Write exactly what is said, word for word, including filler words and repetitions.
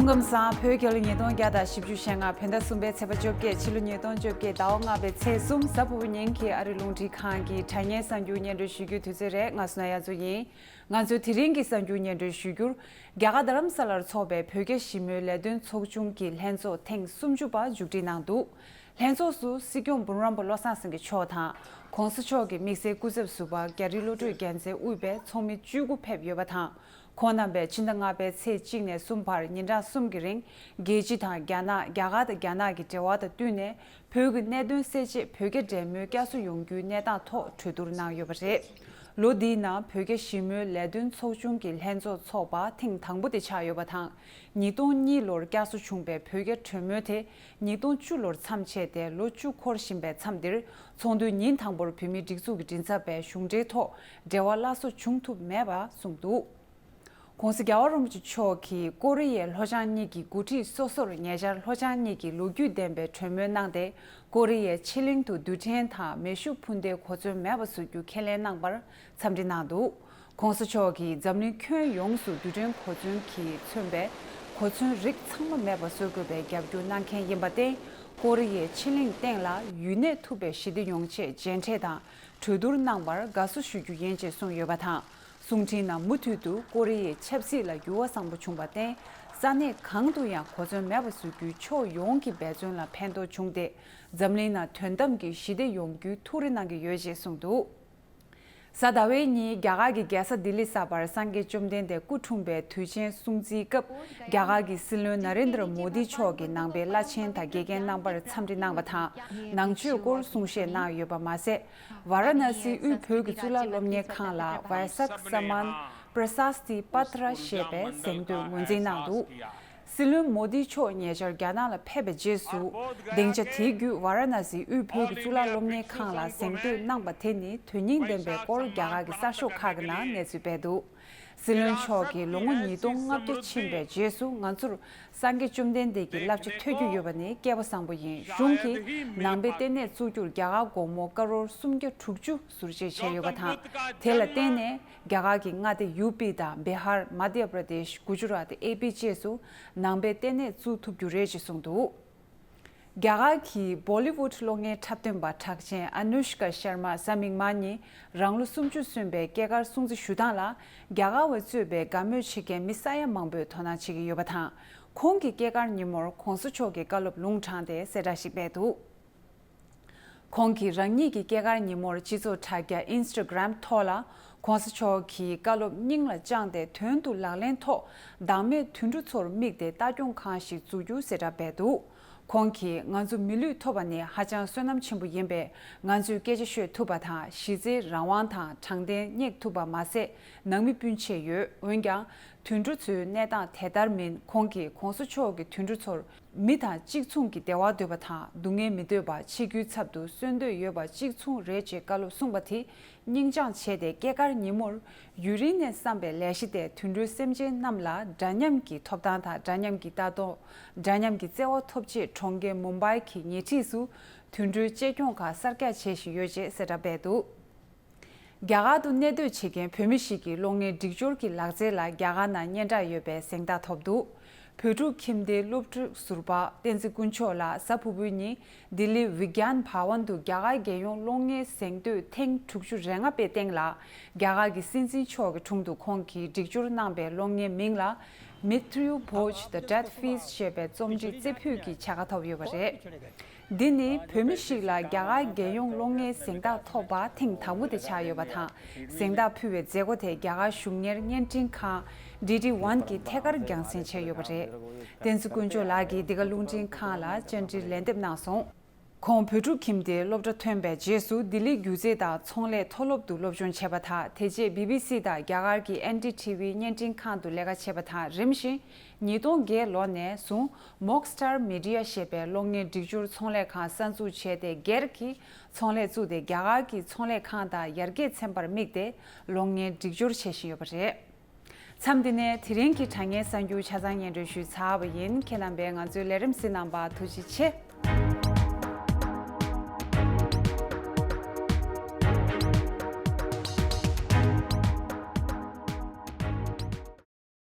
སྐུ་ཁམས་བཟང་། བོད་རྒྱལ་ལོ་ཉིས་སྟོང་བརྒྱ་དང་བཞི་བཅུ་ཞེ་ལྔ་བོད་ཟླ་གསུམ་པའི་ཚེས་པ་བཅོ་བརྒྱད། ཕྱི་ལོ་ཉིས་སྟོང་བཅོ་བརྒྱད་ཟླ་བ་ལྔ་པའི་ཚེས་གསུམ། གཟའ་ཕུར་བུ་ཉིན་གྱི་ཨ་རི་རླུང་འཕྲིན་ཁང་གི་དྲ་བརྙན་གསར་འགྱུར་སྙན་སྒྲོན་ཞུ་རྒྱུའི་དུས་ཚོད་རེད། ང་བསོད་ནམས་དབྱར་མཚོ་ཡིན། ང་ཚོའི་དེ་རིང་གི་གསར་འགྱུར་སྙན་སྒྲོན་ཞུ་རྒྱུར། རྒྱ་གར་རྡ་རམ་ས་ལར་འཚོགས་པའི་བོད་རྒྱ་ཞི་མོལ་ལས་དོན་ཚོགས་ཆུང་གི་ལྷན་ཚོགས་ཐེངས་སུམ་ཅུ་པ་མཇུག་སྒྲིལ་གནང་འདུག་ལྷན་ཚོགས་སུ་སྲིད་སྐྱོང་འབུམ་རམས་པ་བློ་བཟང་སེང་གེ་མཆོག་དང་། ྋགོང་ས་མཆོག་གི་དམིགས་བསལ་སྐུ་ཚབ་ཟུར་པ་རྒྱ་རི་བློ་གྲོས་རྒྱལ་མཚན་དབུས་པའི་ཚོགས་མི་བཅུ་དགུ་ཕེབས་ཡོད་པ་དང་། ཁོང་རྣམ་པས་ཕྱི་ཟླ་ལྔ་པའི་ཚེས་གཅིག་ནས་གསུམ་བར་ཉིན་གྲངས་གསུམ་གྱི་རིང་། རྒྱལ་སྤྱི་དང་རྒྱ་ནག་རྒྱ་གར་དང་རྒྱ་ནག་གི་འབྲེལ་བ་དང་བསྟུན་ནས། བོད་ཀྱི་གནད་དོན་སེལ་ཆེད་བོད་རྒྱ་འབྲེལ་མོལ་བསྐྱར་གསོ་ཡོང་རྒྱུའི་གནས་སྟངས་ཐོག་གྲོས་བསྡུར་གནང་ཡོད་པ་རེད། ལོ་འདིའི་ནང་བོད་རྒྱ་ཞི་མོལ་ལས་དོན་ཚོགས་ཆུང་གི་ལྷན་ཚོགས་འཚོགས་པ་ཐེངས་དང་པོ་དེ་ཆགས་ཡོད་པ་དང་། ཉིས་སྟོང་གཉིས་ལོར་བསྐྱར་གསོ་བྱུང་པའི་བོད་རྒྱ་གྲོས་མོལ་དེ་ཉིས་སྟོང་བཅུ་ལོར་མཚམས་ཆད་དེ་ལོ་བཅུ་འཁོར་བཞིན་པའི་མཚམས་འདིར། ཚོགས་འདུའི་ཉིན་དང་པོར་བོད་མིའི་སྒྲིག་འཛུགས་ཀྱི་མགྲིན་ཚབ་པས་གཞུང་འབྲེལ་ཐོག་འབྲེལ་བ་སླར་གསོ་བྱུང་ཐུབ་མེད་པ་གསུངས་འདུག ྋགོང་ས་རྒྱལ་བ་རིན་པོ་ཆེ་མཆོག་གིས་ཀོ་རི་ཡའི་ལྷོ་བྱང་གཉིས་ཀྱི་འགོ་ཁྲིད་སོ་སོར་ཉེ་ཆར་ལྷོ་བྱང་གཉིས་ཀྱི་ལོ་རྒྱུས་ལྡན་པའི་གྲོས་མོལ་གནང་སྟེ། ཀོ་རི་ཡའི་ཕྱེད་གླིང་དུ་རྡུལ་ཕྲན་དང་མེ་ཤུགས་འཕུར་མདེལ་གོ་མཚོན་མེད་པ་བཟོ་རྒྱུ་ཁས་ལེན་གནང་བར་འཚམས་འདྲི་གནང་འདུག ྋགོང་ས་མཆོག་གིས་འཛམ་གླིང་ཁྱོན་ཡོངས་སུ་རྡུལ་ཕྲན་གོ་མཚོན་གྱིས་མཚོན་པའི་གོ་མཚོན་རིགས་ཚང་མ་མེད་པ་བཟོ་དགོས་པའི་རྒྱབ་སྐྱོར་གནང་མཁན་ཡིན་པར་བརྟེན། ཀོ་རི་ཡའི་ཕྱེད་གླིང་སྟེང་ལ་ཡུན་གནས་ཐུབ་པའི་ཞི་བདེ་ཡོང་ཆེད་མཇལ་འཕྲད་དང་གྲོས་བསྡུར་གནང་བར་དགའ་བསུ་ཞུ་རྒྱུ་ཡིན་ཅེས་གསུངས་ཡོད་པ་དང་། གསུང་འཕྲིན་ནང་མུ་མཐུད་དུ་ཀོ་རི་ཡའི་ཆབ་སྲིད་ལ་འགྱུར་བ་བཟང་པོ་བྱུང་བར་བརྟེན། ས་གནས་གང་དུ་ཡང་གོ་མཚོན་མེད་པ་བཟོ་རྒྱུའི་ཕྱོགས་ཡོངས་ཀྱི་འབད་བརྩོན་ལ་ཕན་ཐོགས་བྱུང་སྟེ། འཛམ་གླིང་ནང་དོན་དམ་གྱི་ཞི་བདེ་ཡོང་རྒྱུའི་ཐུགས་རེ་གནང་གི་ཡོད་ཅེས་གསུངས་འདུག་གཟའ་ཟླ་བའི་ཉིན་རྒྱ་གར་གྱི་རྒྱལ་ས་ལྡི་ལི་གསར་པར་སངས་རྒྱས་བཅོམ་ལྡན་འདས་སྐུ་འཁྲུངས་པའི་དུས་ཆེན་སྲུང་བརྩིའི་སྐབས། རྒྱ་གར་གྱི་སྲིད་བློན་ན་རེན་དྲ་མོ་དི་མཆོག་གིས་ནང་པའི་བླ་ཆེན་དང་དགེ་རྒན་རྣམ་པར་འཚམས་འདྲི་གནང་བ་དང་། ནང་ཆོས་སྐོར་གསུང་བཤད་གནང་ཡོད་པ་མ་ཟད། ཝཱ་ར་ཎ་སིའི་དབུས་བོད་ཀྱི་གཙུག་ལག་སློབ་གཉེར་ཁང་ལ་Vaisak Samman Prasasti Patra ཞེས་པའི་གཟེངས་བསྟོད་ངོས་འཛིན་གནང་འདུག་སྲིད་བློན་མོ་དི་མཆོག་ཉེ་ཆར་རྒྱ་ནག་ལ་ཕེབས་པའི་རྗེས་སུ། སྡིངས་ཆ་དེའི་བརྒྱུད་ཝཱ་ར་ཎ་སིའི་དབུས་བོད་ཀྱི་གཙུག་ལག་སློབ་གཉེར་ཁང་ལ་གཟེངས་བསྟོད་གནང་པ་དེ་ནི་དོན་སྙིང་ལྡན་པའི་སྐོར་རྒྱ་གར་གྱི་གསར་ཤོག་ཁག་གི་ནང་གནས་ཚུལ་སྤེལ་འདུག་སྲིད་བློན་མཆོག་གིས་ལོ་ངོ་ཉིས་སྟོང་ལྔ་བརྒྱ་ཕྱིན་པའི་རྗེས་སུ་ང་ཚོར་སངས་རྒྱས་བཅོམ་ལྡན་འདས་ཀྱི་བསླབ་བྱ་ཐོས་རྒྱུ་ཡོད་པ་ནི་སྐལ་བ་བཟང་པོ་ཡིན། གཞུང་གིས་ནང་པའི་ལྟེ་གནས་བཙུགས་རྒྱུར་རྒྱ་གར་སྒོར་མོ་ཀ་རོར་སུམ་བརྒྱ་དྲུག་ཅུ་ཟུར་བཅད་བྱས་ཡོད་པ་དང་། དེ་ལ་བརྟེན་ནས། རྒྱ་གར་གྱི་མངའ་སྡེ་ཡུ་པི་དང་བི་ཧར། མ་དྷྱ་པྲ་དེཤ། གུ་ཇུ་རཱཏ། ཨེ་པི་བཅས་སུ་ནང་པའི་ལྟེ་གནས་བཙུགས་ཐུབ་རྒྱུ་རེད་ཅེས་གསུངས་འདུག་རྒྱ་གར་གྱི་བོ་ལི་ཝུད་གློག་བརྙན་འཁྲབ་སྟོན་པ་གྲགས་ཅན་ཨ་ནུཤ་ཀ་ཤར་མ་གཟའ་མིག་དམར་ཉིན་རང་ལོ་སུམ་ཅུ་སོན་པའི་སྐྱེས་སྐར་སྲུང་བརྩི་ཞུ་སྟངས་ལ་རྒྱ་གར་བས་གཙོས་པའི་དགའ་མོས་བྱེད་མཁན་མི་ས་ཡ་མང་པོས་དོ་སྣང་བྱེད་ཀྱི་ཡོད་པ་དང་། ཁོང་གི་སྐྱེས་སྐར་ཉིན་མོར་ྋགོང་ས་མཆོག་གི་བཀའ་སློབ་ལུང་དྲངས་ཏེ་གསལ་བསྒྲགས་ཤིག་སྤེལ་འདུག་ཁོང་གིས་རང་ཉིད་ཀྱི་སྐྱེས་སྐར་ཉིན་མོར་སྤྱི་ཚོགས་དྲ་རྒྱ་Instagram་ཐོག་ལ་ྋགོང་ས་མཆོག་གི་བཀའ་སློབ་སྙིང་ལ་བཅངས་ཏེ་དོན་དུ་ལག་ལེན་ཐོག་བདག་མེད་དུད་འགྲོ་ཚོར་དམིགས་ཏེ་ལྟ་སྐྱོང་ཁང་ཞིག་འཛུགས་རྒྱུ་གསལ་བསྒྲགས་སྤེལ་འདུག་ཁོང་གིས་ང་ཚོ་མི་ལུས་ཐོབ་པ་ནི་ཧ་ཅང་བསོད་ནམས་ཆེན་པོ་ཡིན་པས། ང་ཚོས་སྐད་ཆ་ཤོད་ཐུབ་པ་དང་གཞི་རྩའི་རང་དབང་དང་དྲང་བདེན་བསྙེག་ཐུབ་པ་མ་ཟད་ནང་མི་སྤུན་མཆེད་ཡོད། འོན་ཀྱང་། དུད་འགྲོ་ཚོའི་གནས་སྟངས་དེ་ལྟར་མིན། ཁོང་གིས་ྋགོང་ས་མཆོག་གིས་དུད་འགྲོ་ཚོར་མི་དང་གཅིག་མཚུངས་ཀྱི་བདེ་བ་འདོད་པ་དང་སྡུག་བསྔལ་མི་འདོད་པ། ཕྱི་རྒྱུའི་ཚབ་ཏུ་གསོན་འདོད་ཡོད་པ་གཅིག་མཚུངས་རེད་ཅེས་བཀའ་སློབ་གསུངས་པ་དེ་སྙིང་བཅངས་བྱས་ཏེ། སྐྱེས་སྐར་ཉིན་མོར་ཡུན་རིང་ནས་བསམ་པའི་ལས་གཞི་དེ་དུད་འགྲོའི་སེམས་ཅན་རྣམས་ལ་འདྲ་མཉམ་གྱི་ཐོབ་ཐང་དང་འདྲ་མཉམ་གྱི་ལྟ་རྟོག་འདྲ་མཉམ་གྱི་བརྩེ་བ་ཐོབ་ཆེད་གྲོང་ཁྱེར་མུམ་བྷའི་གི་ཉེ་འཁྲིས་སུ་དུད་འགྲོའི་གཅེས་སྐྱོང་ཁང་གསར་རྒྱག་བྱེད་བཞིན་ཡོད་ཅེས་གསལ་བསྒྲགས་སྤེལ་འདུག་རྒྱ་གར་དུ་གནས་སྡོད་བྱེད་མཁན་བོད་མི་ཞིག་གིས་གློག་བརྙན་སྒྲིག་སྦྱོར་གྱི་ལག་རྩལ་ལ་རྒྱ་གར་ནང་སྙན་གྲགས་ཡོད་པའི་གཟེངས་རྟགས་ཐོབ་འདུག་བོད་ཕྲུག་ཁྱིམ་སྡེའི་སློབ་ཕྲུག་ཟུར་པ་བསྟན་འཛིན་དཀོན་མཆོག་ལགས་གཟའ་ཕུར་བུའི་ཉིན་ལྡི་ལི་Vigyan Bhavan དུ་རྒྱ་གར་རྒྱལ་ཡོངས་གློག་བརྙན་གཟེངས་བསྟོད་ཐེངས་དྲུག་ཅུ་རེ་ལྔ་པའི་སྟེང་ལ། རྒྱ་གར་གྱི་སྲིད་འཛིན་མཆོག་གི་དྲུང་དུ་ཁོང་གིས་སྒྲིག་སྦྱོར་གནང་པའི་གློག་བརྙན་མིང་ལ་Mrityu Bhoj The Death Feast ཞེས་པའི་རྩོམ་སྒྲིག་རྩེ་ཕུད་ཀྱི་བྱ་དགའ་ཐོབ་ཡོད་པ་རེད། འདི་ནི་བོད་མི་ཞིག་ལ་རྒྱ་གར་རྒྱལ་ཡོངས་གློག་བརྙན་གཟེངས་རྟགས་ཐོབ་པ་ཐེངས་དང་པོ་དེ་ཆགས་ཡོད་པ་དང་། གཟེངས་རྟགས་ཕུལ་བའི་མཛད་སྒོ་དེ་རྒྱ་གར་གཞུང་གཉེར་བརྙན་འཕྲིན་ཁང་ཌི་ཌི་ཝན་གྱིས་ཐད་ཀར་རྒྱང་སྲིང་བྱས་ཡོད་པ་རེད། བསྟན་འཛིན་དཀོན་མཆོག་ལགས་ཀྱིས་འདི་ག་རླུང་འཕྲིན་ཁང་ལ་བཅར་འདྲི་ལན་འདེབས་གནང་སོང་། ཁོང་བོད་ཕྲུག་ཁྱིམ་སྡེའི་སློབ་གྲྭ་ཐོན་པའི་རྗེས་སུ་ལྡི་ལི་སྒྱུ་རྩལ་དང་ཚོང་ལས་མཐོ་སློབ་ཏུ་སློབ་སྦྱོང་བྱས་པ་དང་། དེ་རྗེས་བི་བི་སི་དང་རྒྱ་གར་གྱི་ཨེན་ཌི་ཊི་ཝི་བརྙན་འཕྲིན་ཁང་དུ་ལས་ཀ་བྱས་པ་དང་། རིམ་བཞིན་ཉིས་སྟོང་བརྒྱད་ལོ་ནས་བཟུང་Mockstar Media ཞེས་པའི་གློག་བརྙན་སྒྲིག་སྦྱོར་ཚོང་ལས་ཁང་གསར་འཛུགས་བྱས་ཏེ། སྒེར་གྱི་ཚོང་ལས་བཙུགས་ཏེ། རྒྱ་གར་གྱི་ཚོང་ལས་ཁང་དང་ཡར་རྒྱས་ཚན་པར་དམིགས་ཏེ་གློག་བརྙན་སྒྲིག་སྦྱོར་བྱེད་བཞིན་ཡོད་པ་རེད། མཚམས་འདི་ནས་དེ་རིང་གི་དྲ་བརྙན་གསར་འགྱུར་ཆ་ཚང་སྙན་སྒྲོན་ཞུས་ཚར་བ་ཡིན། ཁྱེད་རྣམ་པས་ང་ཚོའི་ལས་རིམ་གཟིགས་གནང་བར་ཐུགས་རྗེ་ཆེ།